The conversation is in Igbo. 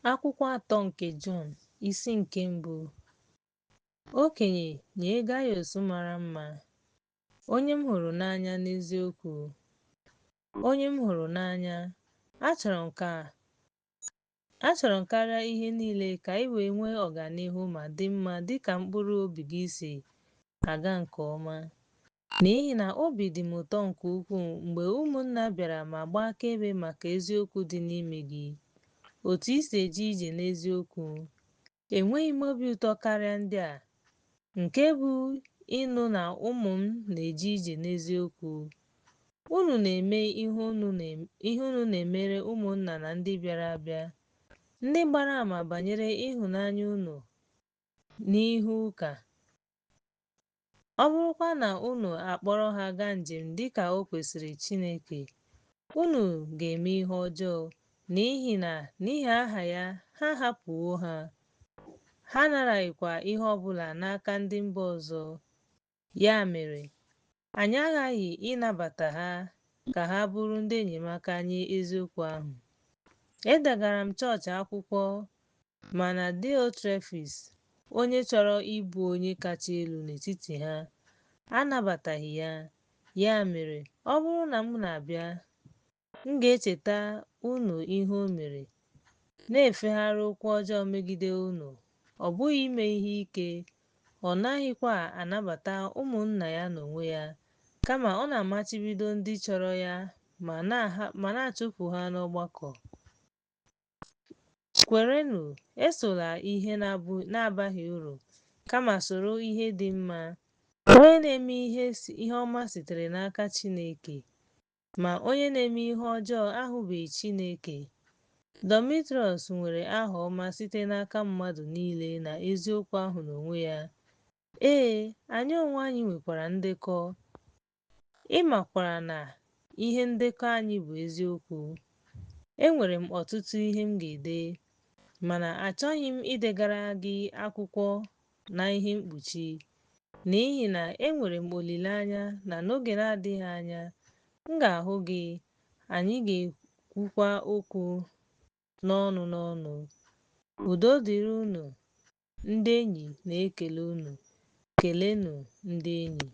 Akwụkwọ atọ nke Jọn, isi nke mbụ. Okenye nye Gaiọs mara mma, onye m hụrụ n'anya n'eziokwu. Onye m hụrụ n'anya, achọrọ m karịa ihe niile ka i wee nwee ọganihu ma dị mma dịka mkpụrụ obi gị si aga nke ọma. N'ihi na obi dị m ụtọ nke ukwuu mgbe ụmụnna bịara ma gbaa akaebe maka eziokwu dị n'ime gị, otu i si eje ije n'eziokwu. Enweghị m obi ụtọ karịa ndị a, nke bụ ịnụ na ụmụ m na-eje ije n'eziokwu. Unu na-eme ihe unu na-emere ụmụnna na ndị bịara abịa, ndị gbara ama banyere ịhụnanya unu n'ihu ụka. Ọ bụrụkwa na unu akpọrọ ha gaa njem dị ka o kwesịrị Chineke, unu ga-eme ihe ọjọọ, n'ihi na n'ihi aha ya ha ahapụwo ha, ha anaraghịkwa ihe ọ bụla n'aka ndị mba ọzọ. Ya mere, anyị aghaghị ịnabata ha ka ha bụrụ ndị enyemaka nye eziokwu ahụ. Edegara m chọọchị akwụkwọ, mana Diotrefis, onye chọrọ ịbụ onye kacha elu n'etiti ha, anabataghị ya. Ya mere, ọ bụrụ na m na-abịa, m ga-echeta unu ihe o mere, na-efegharị okwu ọjọọ megide unu, ọ bụghị ime ihe ike, ọ naghịkwa anabata ụmụnna ya n'onwe ya, kama ọ na-amachibido ndị chọrọ ya ma na-achụpụ ha n'ọgbakọ. Kwerenụ, esola ihe na-abaghị uru, kama soro ihe dị mma. Onye na-eme ihe ọma sitere n'aka Chineke, ma onye na-eme ihe ọjọọ ahụbeghị Chineke. Dọmitriọs nwere aha ọma site n'aka mmadụ niile na eziokwu ahụ n'onwe ya. Ee, anyị onwe anyị nwekwara ndekọ, ị makwara na ihe ndekọ anyị bụ eziokwu. Enwere m ọtụtụ ihe m ga-ede, mana achọghị m idegara gị akwụkwọ na ihe mkpuchi, n'ihi na enwere m olileanya na n'oge na-adịghị anya m ga-ahụ gị, anyị ga-ekwukwa okwu n'ọnụ n'ọnụ. Udo dịrị unu, ndị enyi na-ekele unu. Keleenụ ndị enyi.